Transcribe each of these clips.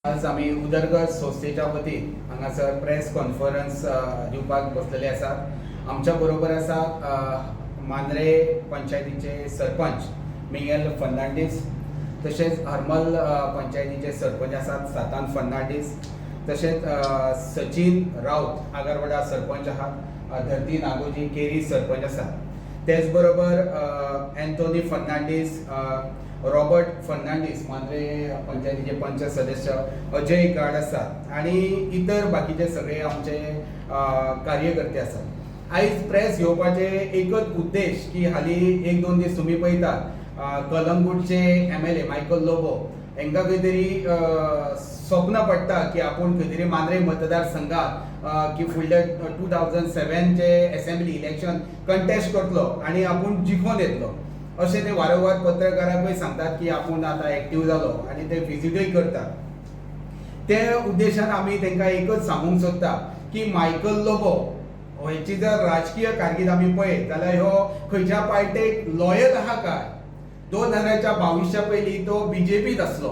आज आमी उदरगत संस्थेच्या वतीन हांगासर प्रेस कॉन्फरन्स दिवपाक बसलेले आसात. आमच्या बरोबर आसा मांद्रे पंचायतीचे सरपंच मिगेल फर्नांडीस, तशेंच हरमल पंचायतीचे सरपंच आसात सातान फर्नांडीस, तशेंच सचिन राऊत आगरवाडा सरपंच आहात, धरती नागोजी केरी सरपंच आसात. तेच बरोबर एन्थोनी फर्नांडीस, रॉबर्ट फर्नांडीस, मांद्रे पंचायतीचे पंच सदस्य अजय गाड आसात आणि इतर बाकीचे सगळे आमचे कार्यकर्ते आसात. आयज प्रेस घेवपाचे एकच उद्देश की हालीं एक दोन दीस तुमी पळयतात, कलंगूटचे एमएलए मायकल लोबो हांकां खंय तरी स्वप्न पडटा की आपूण खंय तरी मांद्रे मतदारसंघात की फुडल्या 2007चे एसेंब्ली इलेक्शन कंटेस्ट करतलो आनी आपूण जिखोन येतलो, अशें ते वारंवार पत्रकारांकूय सांगतात की आपूण आतां एक्टीव जालो आनी ते विजिटूय करतात. ते उद्देशान आमी तांकां एकच सांगूंक सोदता की मायकल लोबो हेची जर राजकीय कारकीर्द आमी पळयत जाल्यार ह्यो खंयच्या पार्टेक लॉयल आहा काय? 2022च्या पयलीं तो बीजेपीत आसलो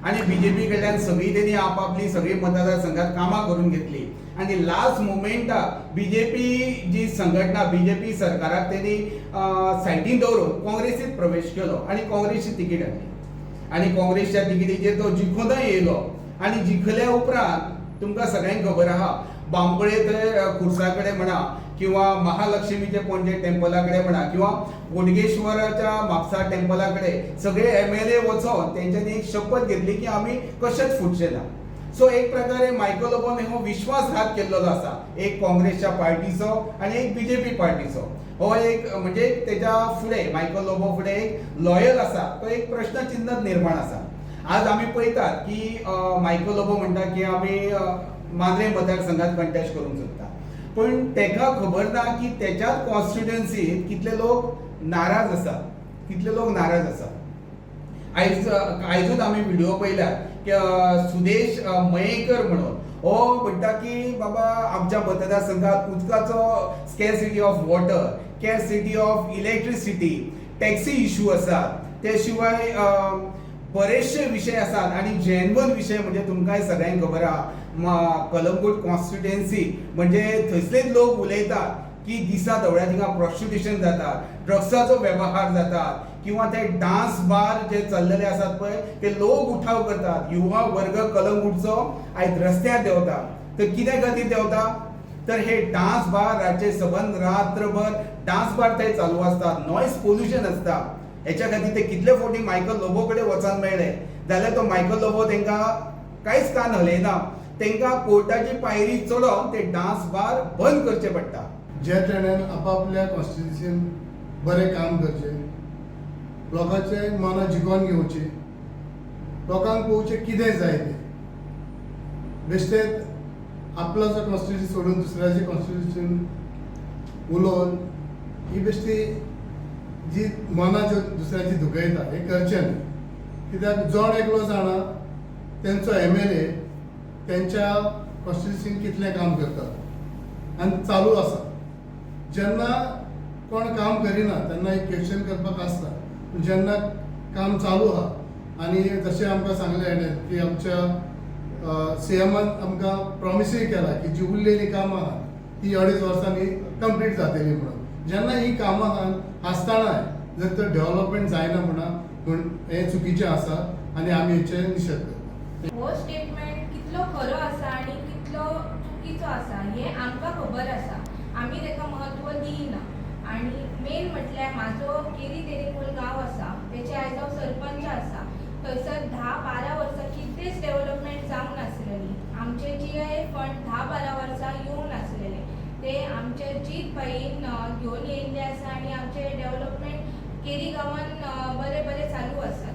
आनी बीजेपी कडल्यान सगळीं तेणी आपापली सगळीं मतदारसंघात कामां करून घेतली आनी लास्ट मुमेंटाक बीजेपी जी संघटना, बीजेपी सरकाराक तेणी सायडीन दवरून काँग्रेसीत प्रवेश केलो आनी काँग्रेसची तिकीट हाडली आनी काँग्रेसच्या तिकेटीचेर तो जिखूनय येयलो. आनी जिखल्या उपरांत तुमकां सगळ्यांक खबर आहा, बांबोळे थंय खुर्सा कडेन म्हणा किंवा महालक्ष्मीचे पणजे टेम्पला कडेन म्हणा किंवा बोडगेश्वराच्या म्हापसा टेम्पला कडेन सगळे एमएलए वचोन तेंच्यांनी एक शपथ घेतली की आमी कशेंच फुटचे ना. सो एक प्रकारे मायकल लोबोन हो विश्वासघात केल्लो आसा, एक काँग्रेसच्या पार्टीचो आनी एक बीजेपी पार्टीचो. हो एक म्हणजे तेच्या फुडें मायकल लोबो फुडें एक लॉयल आसा तो एक प्रश्नचिन्ह निर्माण आसा. आज आमी पळयतात की मायकल लोबो म्हणटा की आमी मांद्रे मतदारसंघात कंटेस्ट करूंक सोदता, पण तेका खबर ना की तेच्याच कॉन्स्टिट्युएन्सीत कितले लोक नाराज आसात, कितले लोक नाराज आसात. आयजूच आमी व्हिडिओ पळयल्यात की सुदेश मयेकर म्हणून हो म्हणटा की बाबा, आमच्या मतदारसंघात उदकाचो scarcity of water, scarcity of electricity, taxi issue आसात, ते शिवाय बरेचशे विशय आसात. आनी जेन्युइन विशय म्हणजे तुमकांय सगळ्यांक खबर आहा, कलंगूट कॉन्स्टिट्युएन्सी म्हणजे थंयसलेच लोक उलयतात की दिसा धवळ्या थिंगा प्रोस्टिट्युशन जाता, ड्रग्साचो वेव्हार जाता किंवा ते डान्स बार जे चल्लेले आसात पळय, ते लोक उठाव करतात. युवा वर्ग कलंगूटचो आयज रस्त्यार देंवता, तर कित्या खातीर देंवता? तर हे डान्स बार रातचे सबंद रात्रभर डान्स बार थंय चालू आसतात, नॉयज पोल्युशन आसता. हेच्या खातीर ते कितले फावटी मायकल लोबो कडेन वचोन मेळ्ळे जाल्यार तो मायकल लोबो तांकां कांयच कान हलयना. तांकां कोर्टाची पायरी चडोवन ते डान्स बार बंद करचे पडटा. जे तेणेन आपापल्या कॉन्स्टिट्युशन बरें काम करचें, लोकांचे मनां जिखोवन घेवचें, लोकांक पळोवचें कितें जाय तें. बेश्टें आपलो जो कॉन्स्टिट्युशन सोडून दुसऱ्याचे कॉन्स्टिट्युशन उलोवन ही बेश्टी जी मनां ज्यो दुसऱ्याची दुखयता, हें करचें न्हय. कित्याक जण एकलो जाणा तेंचो एमएलए तेंच्या कॉन्स्टिट्युशन कितलें काम करता आनी चालू आसा. जेन्ना कोण काम करिना तेन्ना एक क्वेश्चन करपाक आसता, पूण जेन्ना काम चालू आहा आनी जशें आमकां सांगलें हेणें की आमच्या सीएमान आमकां प्रॉमिसूय केला की जी उरलेली कामां आहा ती अडीच वर्सांनी कंप्लीट जातली म्हणून, जेन्ना ही कामां आसतनाय जर तर डेव्हलपमेंट जायना म्हणा म्हूण हें चुकीचें आसा आनी आमी हेचेर निशेध करता. हो स्टेटमेंट कितलो खरो आसा आनी कितलो चुकीचो आसा हें आमकां खबर आसा. आमी ताका म्हत्व दिना. आनी मेन म्हटल्यार म्हाजो केरी तेरेखोल गांव आसा, तेचे आयज हांव सरपंच आसा. थंयसर 10-12 वर्सां कितेंच डेवलपमेंट जावंक नासलेली. आमचे जीआयए फंड 10-12 वर्सां येवंक नासलेले, ते आमचे जीत भाईन घेवन येयल्ले आसा आनी आमचे डेवलपमेंट केरी गांवान बरें बरें चालू आसात.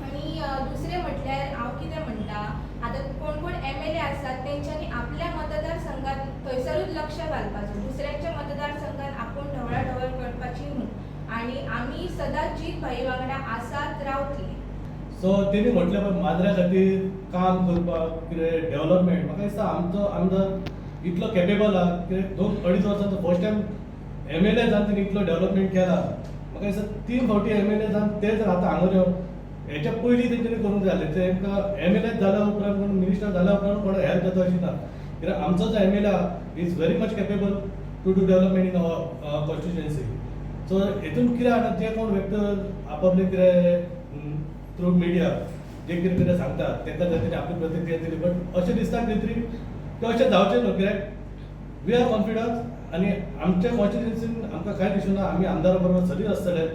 आनी दुसरें म्हटल्यार हांव कितें म्हणटा, आतां कोण कोण एमएलए आसात तेंच्यांनी आपल्या मतदारसंघात थंयसरूच लक्ष घालपाचो, दुसऱ्यांच्या मतदारसंघात आपूण ढवळाढवळ करपाची न्हू. आनी आमी सदांच जीत भाई वांगडा आसात, रावतली. सो तेणी म्हटलें पळय मांद्र्या खातीर काम करपाक कितें डेव्हलपमेंट, म्हाका दिसता आमचो आमदार इतलो केपेबल आहा की दोन अडीच वर्सांचो फर्स्ट टायम एमएलए जावन तेणी इतलो डेव्हलपमेंट केला. म्हाका दिसता तीन फावटी एमएलए जावन ते जर आतां हांगा येवन हेच्या पयलीं तेंच्यांनी करूंक जाय आसलें. तेंकां एम एल ए जाल्या उपरांत कोण मिनिस्टर जाल्या उपरांत कोण हेल्प जाता अशी ना, कित्याक आमचो जो एमएलए आहा is very much capable to do development in our constituency. So हेतून कितें आतां जे कोण व्यक्त आपापले कितें थ्रू मिडिया जे कितें कितें सांगता तांकां जर तेणी आपली प्रतिक्रिया दिली, बट अशें दिसता कितें तरी की अशें जावचें न्हू, कित्याक we are confidence आनी आमच्या कॉन्स्टिट्युएन्सीन आमकां कांयच इशू ना. आमी आमदारा बरोबर सदींच आसतले.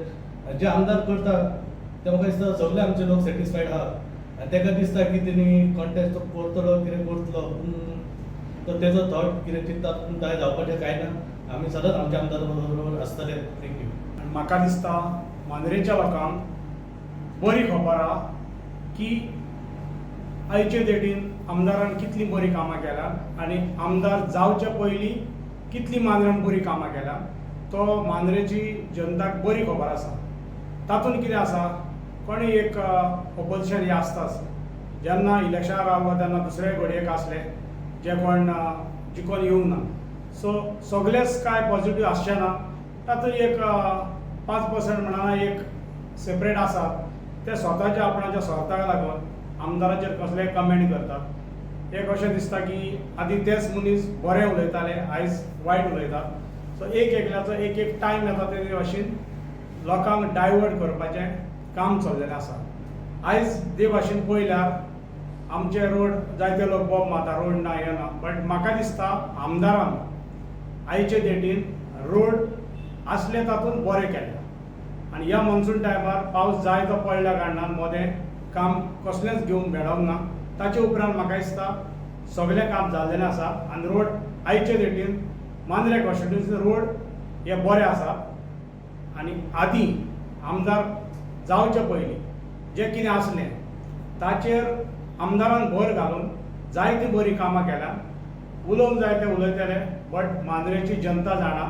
जे आमदार करता ते म्हाका दिसता सगळे आमचे लोक सॅटिस्फायड आहा आनी ताका दिसता की तेणी कॉन्टेस्ट तो करतलो, कितें करतलो, पूण तो तेजो थॉट कितें चिंतता, पूण कांय जावपाचें कांय ना. आमी सदांच आमच्या आमदारा बरोबर आसतले. Thank you. आनी म्हाका दिसता मांद्रेच्या लोकांक बरी खबर आहा की आयचे डेटीन आमदारान कितलीं बरीं कामां केल्यात आनी आमदार जावचे पयलीं कितलीं मांद्र्यान बरीं कामां केल्यात, तो मांद्रेची जनताक बरी खबर आसा. तातूंत कितें आसा, कोणी एक ओपोजिशन हें आसताच. जेन्ना इलेक्शनाक रावलो तेन्ना दुसरे घडयेक आसले जे कोण जिखोन येवंक ना. सो सगलेच कांय पॉझिटीव आसचे ना. तातूंत एक 5% म्हणना एक सेपरेट आसात, ते स्वताच्या आपणाच्या स्वार्थाक लागून आमदाराचेर कसलेय कमेंट करतात. एक अशें दिसता की आदी तेच मनीस बरें उलयताले, आयज वायट उलयतात. सो एक एकल्याचो एक एक टायम येता, ते भाशेन लोकांक डायवर्ट करपाचें काम चल्लेलें आसा. आयज ते भाशेन पळयल्यार आमचे रोड, जायते लोक बोब मारता, रोड ना, हें ना, बट म्हाका दिसता आमदारान आयचे डेटीन रोड आसले तातूंत बरें केले आनी ह्या मॉन्सून टायमार पावस जाय तो पडल्या कारणान मोदें काम कसलेंच घेवंक मेळोंक ना. ताचे उपरांत म्हाका दिसता सगळें काम जाल्लेलें आसा आनी रोड आयचे डेटीन मांद्रे कॉन्स्टिट्युन्सी रोड हे बरे आसा. आनी आदीं आमदार जावचे पयलीं जें कितें आसलें ताचेर आमदारान भर घालून जायतीं बरीं कामां केल्यात. उलोवंक जाय ते उलयतले, बट मांद्रेची जनता जाणा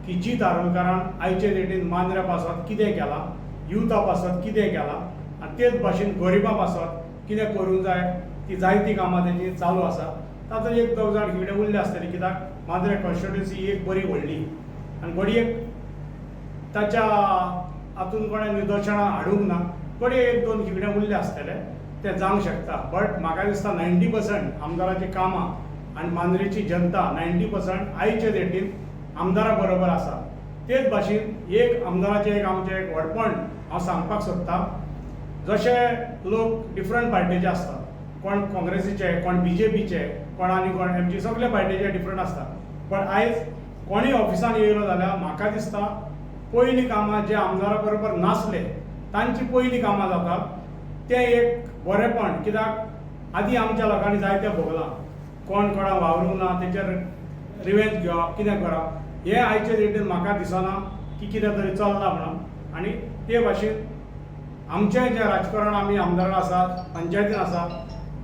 की जीत आरोलकारान आयचे डेटीन मांद्र्या पासत कितें केलां, युथा पासत कितें केलां आनी तेच भाशेन गरिबां पासत कितें करूंक जाय, ती जायतीं कामां तेजी चालू आसा. तातूंत एक दोग जाण कितें उरले आसतले, कित्याक मांद्रे कॉन्स्टिट्युन्सी एक बरी व्हडली आनी घडयेक ताच्या हातून कोणें निदर्शनां हाडूंक ना. घडये एक दोन कितें उरले आसतले, ते जावंक शकता. बट म्हाका दिसता 90% आमदाराचीं कामां आनी मांद्रेची जनता 90% आयचे डेटीन आमदारा बरोबर आसा. तेच भाशेन एक आमदाराचें एक आमचें एक व्हडपण हांव सांगपाक सोदतां. जशे लोक डिफरंट पार्टीचे आसतात, कोण काँग्रेसीचे, कोण बीजेपीचे, कोण आनी कोण एमजी, सगळे पार्टीचे डिफरंट आसता, पण आयज कोणूय ऑफिसान येयलो जाल्यार म्हाका दिसता पयलीं कामां जे आमदारा बरोबर नासले तांची पयलीं कामां जातात. तें एक बरेंपण, कित्याक आदीं आमच्या लोकांनी जायतें भोगलां. कोण कोणाक वावरूंक ना तेचेर रिवेंज घेवप, कितें करप, हें आयचे डेटीन म्हाका दिसना की कितें तरी चल्लां म्हणून. आनी ते भाशेन आमचें जें राजकारण, आमी आमदार आसात, पंचायतीन आसा,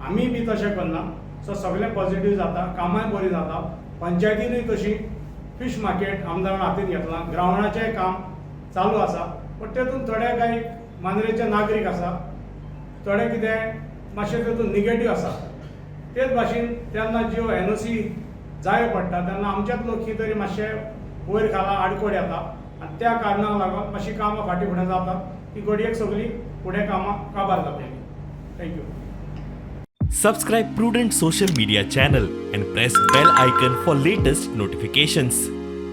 आमी बी तशें करना. सो सगळें पॉझिटीव जाता, कामांय बरीं जाता. पंचायतीनूय तशी फिश मार्केट आमदारान हातीन घेतलां, ग्रावंडाचेंय काम चालू आसा. बट तेतून थोडे कांय मांद्रेचे नागरीक आसा, थोडे कितें मातशें तेतून निगेटीव आसा. तेच भाशेन तेन्ना ज्यो एनओसी जाय पडटा तेन्ना आमचेच लोक कितें तरी मातशे वयर खाला आडकोड येता आनी त्या कारणाक लागून मातशीं कामां फाटीं फुडें जातात. ती घडयेक सगळीं फुडें कामां काबार जातलीं. Thank you. Subscribe Prudent Social Media channel and press bell icon for latest notifications.